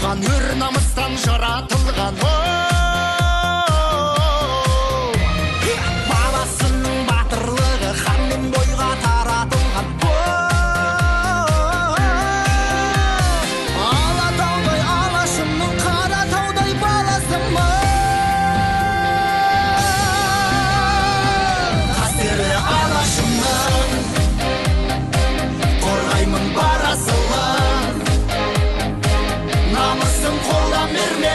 туған, өр намыстан жаратылған. Бабасының батырлығы ханмен бойға таратылған. Алатаудай алашымның Қаратаудай баласымын. Қастерлі алашымның қорғаймын бар асылын, намысын қолдан берме.